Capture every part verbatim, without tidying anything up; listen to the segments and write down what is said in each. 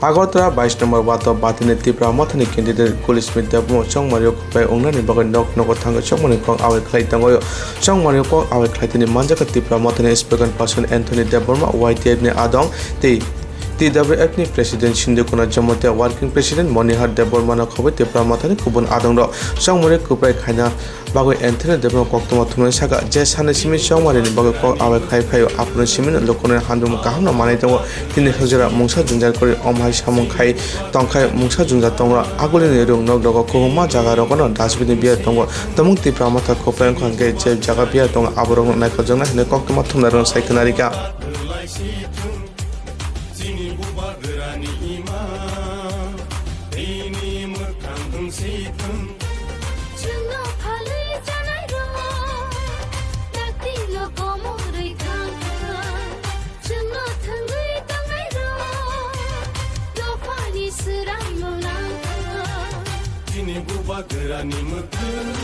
Agartala bais nombor ward o batini Tipra Mothani candidate Kulismit Debbarma Chongmario kwplai wngnani bagwi nok nogo thangwi chongmani kok awai khlai tongo. Chongmario kok awai khlai tini manjakha Tipra Mothani spokesperson Anthony Debbarma, Y T F ni adong tei T W F ni president Sindhu Kumar Jamatia, working president Monihar Debbarma no khobwi Tipra Mothani kubun adongrok. Chongmario kwplai khaina bagwi Anthony Debbarma koktwma thumnai saka, je sani simi chongmarini bagwi kok awai khlai phaio, aphuru simi no lukurokni hamjakmung kaham no manai tongo. Tini hwkjwra mungsa jwngjal kwrwi omo hai samung khai tongkhai mungsa jwngjal tongo. Agulini rwng nok rogo kwbangma jaga rogo no dustbin ni biya tongo. Tabuk Tipra Motha kwplai wngkha hwnkhe je jaga biya tongo aborok no naikholjaknai hinwi koktwma thumnairok no sai khna rikha. Chini bubagrani ima, bini mwkhang wngsi thung. Chwngno phalwi chanairok, dakti lokomo rwi thang thang. Chwngno thwngwi tongnairok, dophani swraimung lang thang. Chini bubagrani mwkhang.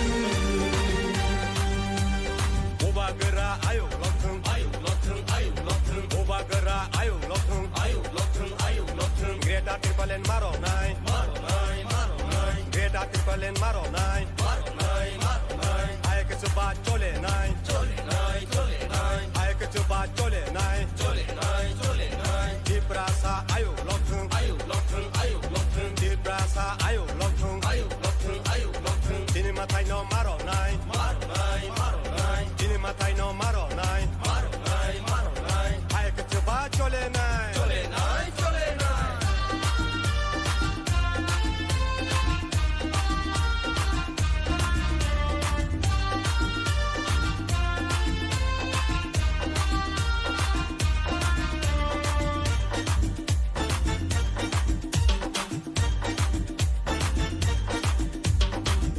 Bubagra ayuk lokthung, ayuk lokthung, ayuk lokthung. Bubagra ayuk lokthung, ayuk lokthung, ayuk lokthung. Greater Tipraland maro nai, maro nai, maro nai. Greater Tipraland maro nai, maro nai, maro nai. Ayuk chuba chole nai, chole nai, chole nai. Ayuk chuba chole nai, chole nai, chole nai. Tiprasa ayuk lokthung, ayuk lokthung, ayuk lokthung. Tiprasa ayuk lokthung, ayuk lokthung, ayuk lokthung. Chini mathai no maro nai, maro nai, maro nai. Chini mathai no maro nai, maro nai, maro nai. Ayuk chuba chole nai, chole nai, chole nai.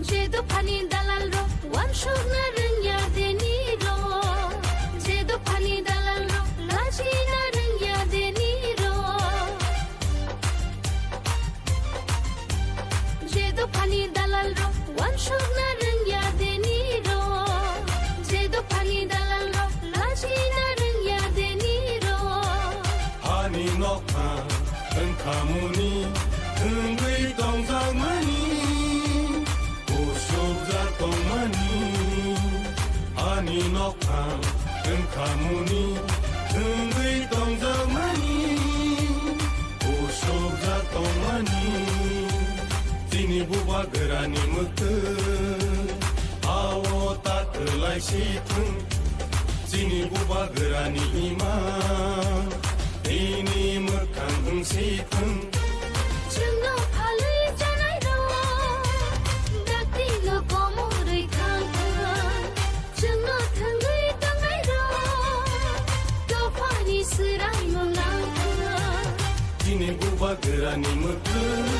Je dophani dalalrok wansukna rwngya denirok, je dophani dalalrok lachina rwngya denirok. Je dophani dalalrok wansukna rwngya denirok, je dophani dalalrok lachina rwngya denirok. Hani nokha wngkhamuni thwngwi tongjakmani, usukjak tongmani. Hani nokha wngkhamuni thwngwi tongjakmani, usukjak tongmani. Chini bubagrani mwkhwng, ao ta kwlai si thung. Chini bubagrani ima, bini mwkhang wngsi thung. Chwngno phalwi chanairok, dakti lokomo rwi thang thang. Chwngno thwngwi tongnairok, dophani swraimung lang thang. Chini bubagrani mwkhwng.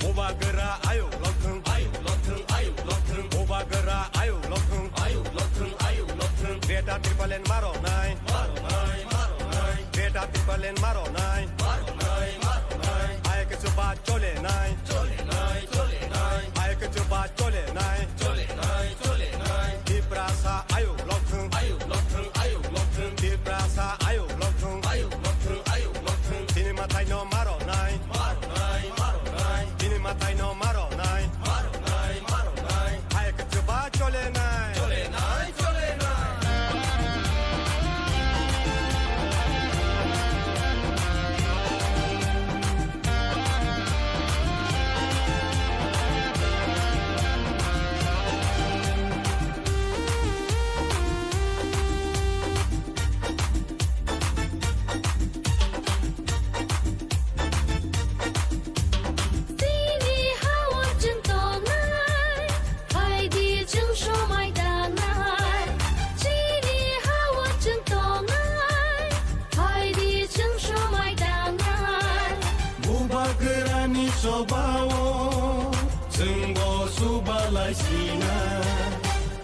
Bubagra ayuk lokthung, ayuk lokthung, ayuk lokthung. Bubagra ayuk lokthung, ayuk lokthung, ayuk lokthung. Greater Tipraland maro nai, maro nai, maro nai. Greater Tipraland maro nai, maro nai, maro nai. Ayuk chuba chole nai, chole nai, chole nai. Ayuk chuba chole nai, chole nai, chole nai. Tiprasa ayuk lokthung, ayuk lokthung, ayuk lokthung. Tiprasa ayuk lokthung, ayuk lokthung, ayuk lokthung. Chini mathai no maro nai, maro nai, maro nai. Chini mathai no maro nai, maro nai, maro nai. Ayuk chuba chole nai, chole nai, chole nai. Chini ha-o chwng tongnai, phaidi chwng somai tangnai. Chini ha-o chwng tongnai, phaidi chwng somai tangnai. Bubagrani chobao chwngbo subalai sinai.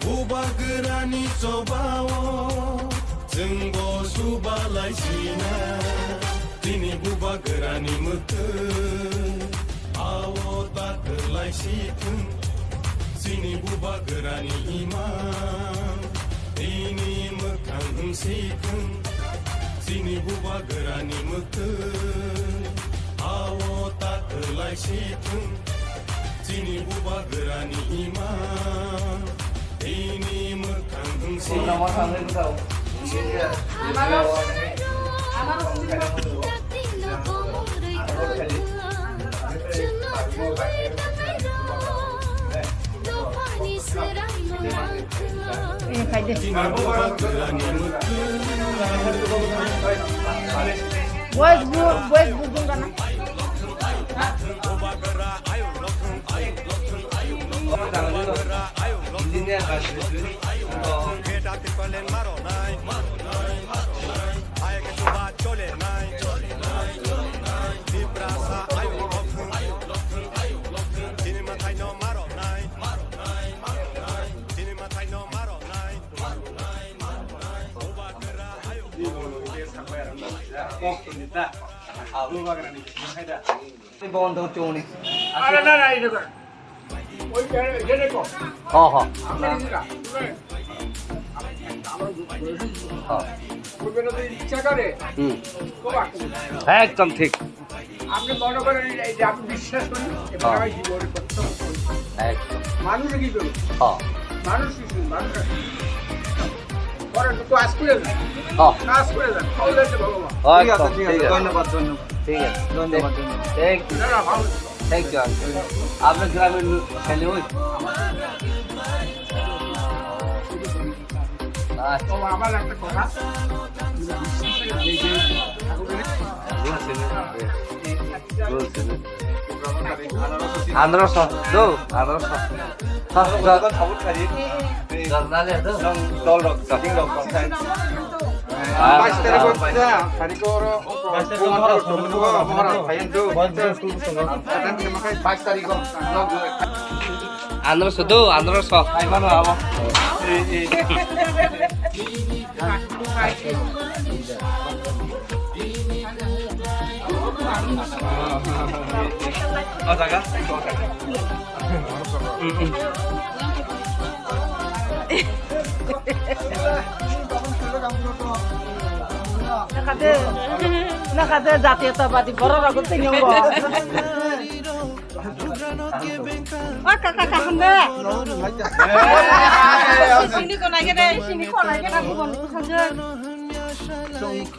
Bubagrani chobao chwngbo subalai sinai. Chini bubagrani mwkhwng, ao ta kwlai si thung. Chini bubagrani imang, bini mwkhang wngsi thung. Chini bubagrani mwkhwng, ao ta kwlai si thwng. Chini bubagrani ima, tini mwkhang wng si. Boys bu, boys bu dun kana. Bondo choni. Are na na, ito ka. Oi, ito ko. Ho, ho. Ito ka. Ho. Oi, ito to ichha kore. Hmm. Ekdom thik. আপনি মনে করেন এই যে আমি বিশ্বাস করি, এবার হ্যাঁ। আমি জীবনে প্রথম করি। একদম। মানুষ কি করবে? হ্যাঁ। মানুষ কি করবে? মানুষ আছে। করেন তো, কাজ করে যান। হ্যাঁ। কাজ করে যান। তাহলে হচ্ছে ভালো মানুষ। একদম, ঠিক আছে, ঠিক আছে। ধন্যবাদ, ধন্যবাদ। ঠিক আছে। ধন্যবাদ, ধন্যবাদ। Thank you। না, না, ভালো। Thank you, uncle। আপনার গ্রামের ছেলে ওই? আচ্ছা। তো আমার একটা কথা, আনারস, দো, আনারস। হ্যাঁ, দো। দল রক, জাতিং রক, বাইশ তারিখ হচ্ছে, তারিখ ওর, বাইশ তারিখ। Andro sedo, andro so. Ai mano amo. Oh, jaga. Nakade, nakade jatiyotabadi borok rok tei nyongo. O kaka kaham de. Sini ko nai gede, sini ko nai gede, aku bon ko saja. Thank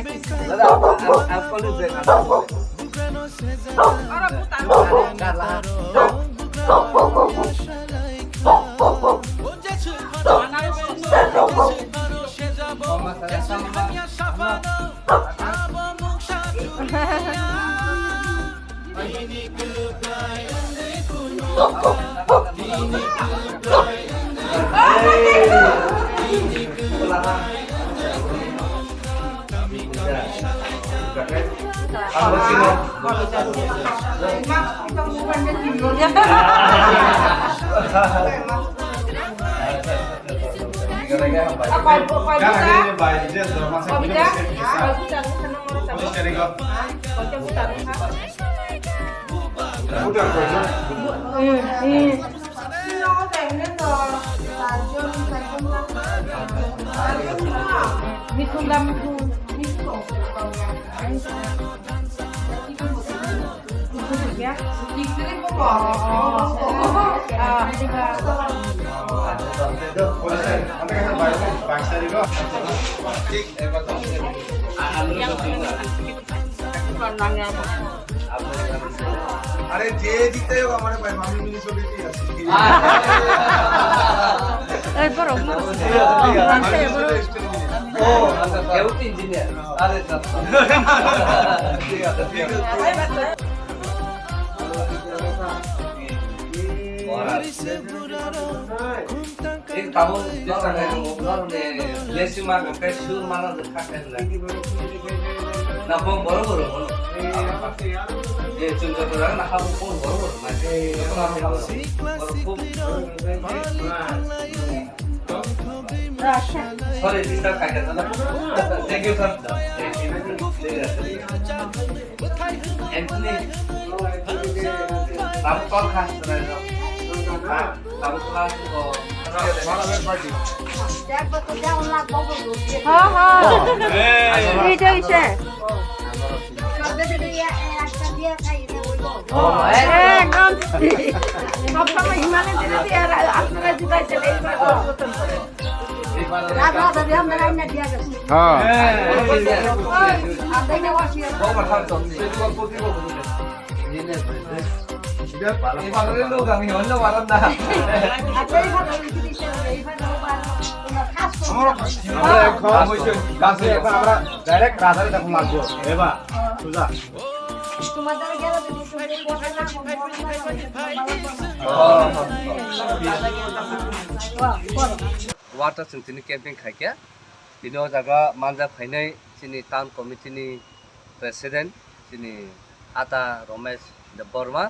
you. Dada, I'll, I'll call you back. আরে যে জিতে হোক আমার ভাই, মামি মিনি চলে দিয়ে আসি। এই বড়, বড়। ও, আচ্ছা, আচ্ছা। কেউ তো ইঞ্জিনিয়ার। আরে, আচ্ছা, আচ্ছা। ঠিক আছে, ঠিক আছে। Ei, tabuk jora nai nung, nor ne, lesi ma, khe su mana de kha khe na. Na bom boro boro boro. Ei, chwng joto jora na ha bom boro boro na. Ei, boro boro. Sorry, disturb kha khe na. Thank you, sir. Anthony. Ha, ha. Itai se. Ekdom. Sab samoi himale dire dire, ar apnara juda jele. Ha. আমরা এখন, আমরা এখন আমরা direct রাজারে দেখো মারবো। এবার, সুজা। Water chwng tini camping khaikha, tini o jaga manjak phainai chini town committee ni president, chini Ata Romesh Debbarma,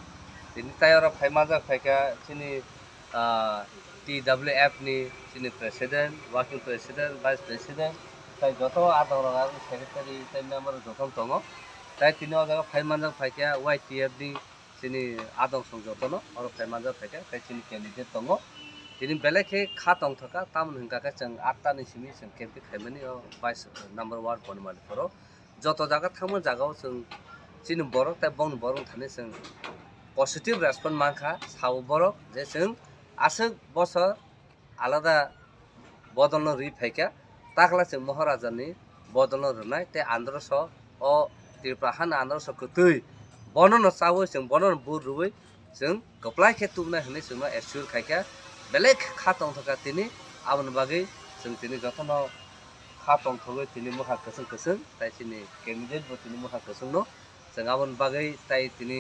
tini tai oro phai manjak phaikha chini, ah, T W F ni chini president, working president, vice president, tai joto adongrok, secretary tai member joto tongo. Tai tini o jaga phai manjak phaikha Y T F ni chini adong song jotono oro phai manjak phaikha, tai chini candidate tongo. Tini belai khe kha tongthokha, tamoni hwnkha khe chwng atta ni simi chwng camping khaimani o vice number one Bonimali phoro. Joto jaga thangma jagao chwng chini borok tai bongni borok thani chwng positive response mankha, sao borok je chwng aswk bosor alada bodolno rwi phaikha, takla chwng Maharaja ni bodolno rwnai tei androso o Tripura hani androso kwtwi bonono chawi chwng bonono vote rwwi chwng kwplai khe tubunai hwnwi chwngno assure khaikha, belai kha tongthokha tini. Aboni bagwi chwng tini jotono kha tongthogwi tini mwkha kwchwng kwchwng, tai chini candidate bo tini mwkha kwchwngno. Chwng aboni bagwi tai tini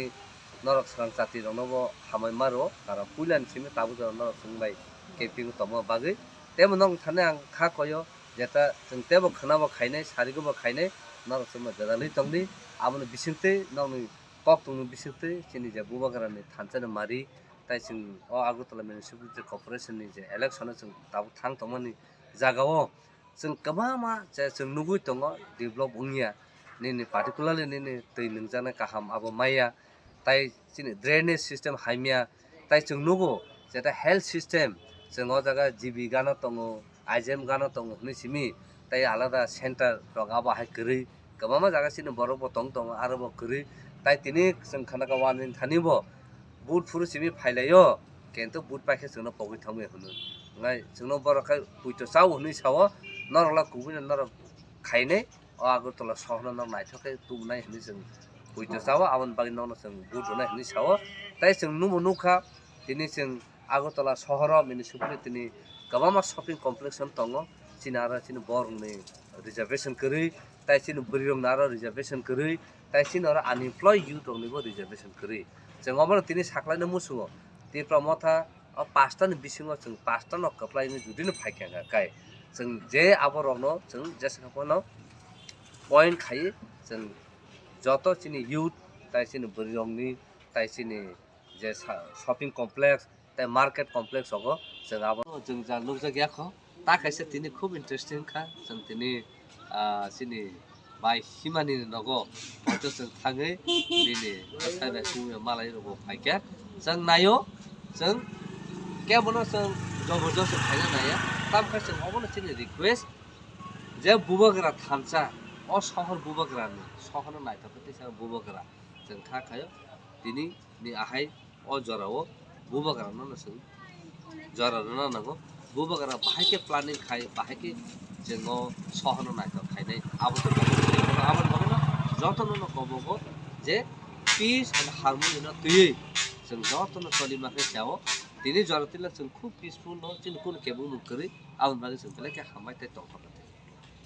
norok swkang chati rokno bo hamai ma rwo, karon puila ni simi tabuk jora norok chwng bai camping tongma bagwi. Tei bo nok thani ang kha koyo, jeta chwng teibo khwnabo khainai, sarigo bo khainai, norok chwngno gwdalwi tongdi. Aboni bisingtwi nokni koktwmni bisingtwi chini je Bubagrani thansa ni mari, tai chwng o Agartala Municipality Corporation ni je election o chwng tabuk thang tongmani jagao chwng kwbangma je chwng nugwi tongo develop wngya, nini particularly nini twi nungjaknai kaham abo maya, tai chini drainage system hamya, tai chwng nugo jeta health system chwng o jaga G B gana tongo, I G M gana tongo hwnwi simi, tai alada center rok abo hai kwrwi, kwbangma jaga chini borok bo tong tongo aro bo kwrwi, tai tini chwng khanaka wanjin thani bo vote phuru simi phailaio, kento vote paikhe chwngno pogwi thangwi hwnwi. Ngai chwngno borok khai puito chao hwnwi sao, norokla kubuino norok khainai, o Agartala sohorno norok naithok khe tubunai hwnwi chwng puito chao, aboni bagwi nokno chwng vote rwnai hwnwi sao. Tai chwng nubo nukha, tini chwng Agartala sohoro municipality ni kwbangma shopping complex tongo, chini aro chini borokni reservation kwrwi, tai chini bwrwirokni aro reservation kwrwi, tai chini oro unemployed youth roknibo reservation kwrwi. Chwng obono tini saklaina muchungo, Tipra Motha o pasta ni bisingo chwng pasta no kwplai wngwi jodi no phaikha hwnkha khe, chwng je abo rokno chwng jesa phano point khai chwng joto chini youth tai chini bwrwirokni tai chini je sa-, shopping complex tei market complex rogo chwng abo chwng ja nukjak ya kho. Ta kaisa tini khub interesting kha, chwng tini, ah, chini bai himani nogo poito chwng thangwi bini bwsai bai kumui malai rokbo phaikha. Chwng naio, chwng kebono chwng jobor job chwng khaina naiya. Tamkhe chwng obono chini request je Bubagra thansa, o sohor Bubagrani, sohorno naithok khe teisa Bubagra chwng kha khaio. Tini ni ahai o jorao Bubagrano no chwng jora rwna nango. Bubagra bahai khe planning khai, bahai khe chwng o sohorno naithok khainai. Abo to aboni bagwino jotono no kobogo je peace and harmony no twiwi chwng jotono tolima khe chao. Tini jora tila chwng khub peaceful no, chini kunu kebo mung kwrwi, aboni bagwi chwng belai khe hambai tei tongthok.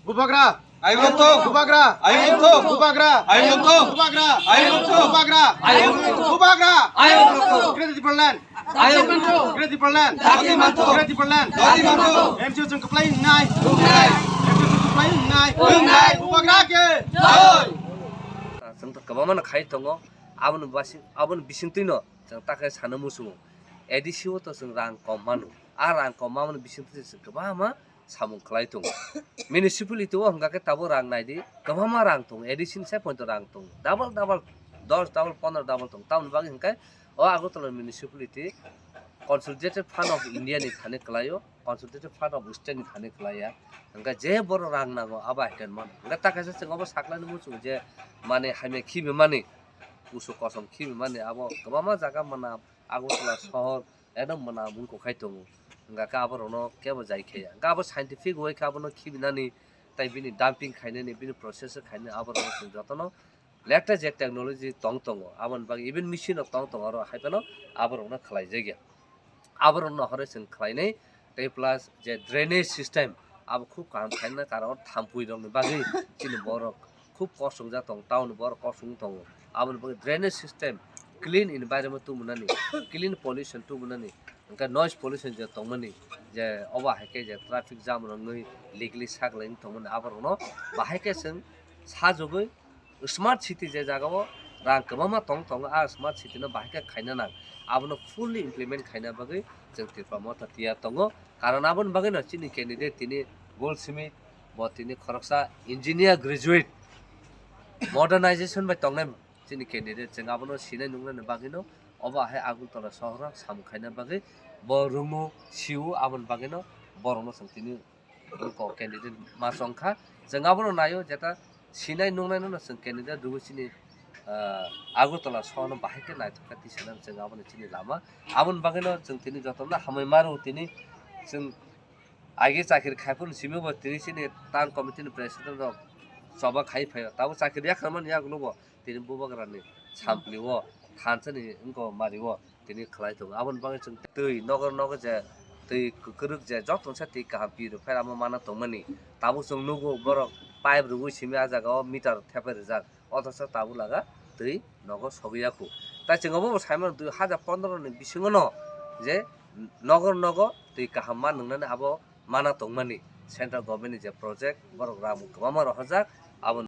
Bubagra! Ayung rok thung! Bubagra! Ayung rok thung! Bubagra! Ayung rok thung! Bubagra! Ayung rok thung! Bubagra! Ayung rok thung! Bubagra! Ayung rok thung! Greater Tipraland! Ayung rok thung! Greater Tipraland! Dati manthu! Greater Tipraland! Dati manthu! M C O chwng kwplai wngnai! Wngnai! M C O chwng kwplai wngnai! Wngnai! Bubagra khe! Jai! Chwng to kwbangma no khai tongo, aboni basi-, aboni bisingtwi no chwng ta khe sana muchungo. A D C o to chwng rang kom mano, a rang kom mamani bisingtwi chwng kwbangma samung khlai tongo. Municipality o hwnkha khe tabuk rang nai di, kwbangma rang tongo, A D C ni sai poito rang tongo, double double, dos double, pondro double tongo. Tamoni bagwi hwnkhe O Agartala municipality Consolidated Fund of India ni thani kwlaio, Consolidated Fund of State ni thani kwlaiya. Hwnkhe je borok rang nango abo hai khe mano. Hwnkhe ta kaisa chwng obo saklaini muchungo je mane hamya khibi mani, kusu kosom khibi mani abo kwbangma jaga mana Agartala sohor ekdom mana mung kokhai tongo. Hwnkhe aborokno kebo jai khaiya. Hwnkhe abo scientific way khe abono khibinani tei bini dumping khainani, bini process khainani aborokno chwng jotono latest je technology tong tongo, aboni bagwi even machine rok tong tongo, oro hai phano aborokno khlai jakya. Aborokno hore chwng khlainai tei plus je drainage system abo khub kaham khaina, karon thampui rokni bagwi chini borok khub kosongjak tongo, town ni borok kosong tongo, aboni bagwi drainage system, clean environment tubunani, clean pollution tubunani, hwnkhe noise pollution je tongmani, je obo hai khe je traffic jam rok wngwi legally saklaini tongmani aborokno bahai khe chwng sajagwi smart city je jagao rang kwbangma tong tongo, a smart city no bahai khe khaina nang, abono fully implement khaina bagwi chwng Tipra Motha tiyar tongo. Karon aboni bagwino chini candidate tini Goldsmith, bo tini khoroksa engineer graduate, modernization bai tongnai chini candidate, chwng abono sinai nuknani bagwino obo hai Agartala sohoro samung khaina bagwi bo rwngmung sio, aboni bagwino borokno chwng tini Bo candidate ma chong kha. Chwng abono naio, jeta sinai nuknai no chwng candidate rwgwi chini, ah, Agartala sono bahai khe naithok khe tisa nang chwng abono chini lama. Aboni bagwino chwng tini jotono hamwi maro tini chwng age chakri khai phuru simi bo tini chini town committee ni president rok choba khai phaio. Tabuk chakri yakarmani yagulo bo tini bubagrani samplio thansani wngkha mario. Tini khlai tongo. Aboni bagwi chwng twi nogo nogo je twi kwrwk je joto se twi kaham pi rw phairamo mana tongmani. Tabuk chwng nugo borok pipe rwgwi simi ah jagao meter thepai rijak. Othocho tabuk laga twi nogo sogwi yakhu. Tai chwng obo bo saimano dui hajar pondro ni bisingo no je nogo nogo twi kaham ma nwngnani abo mana tongmani. Central government ni je project borok rang kwbangma rohorjak, abo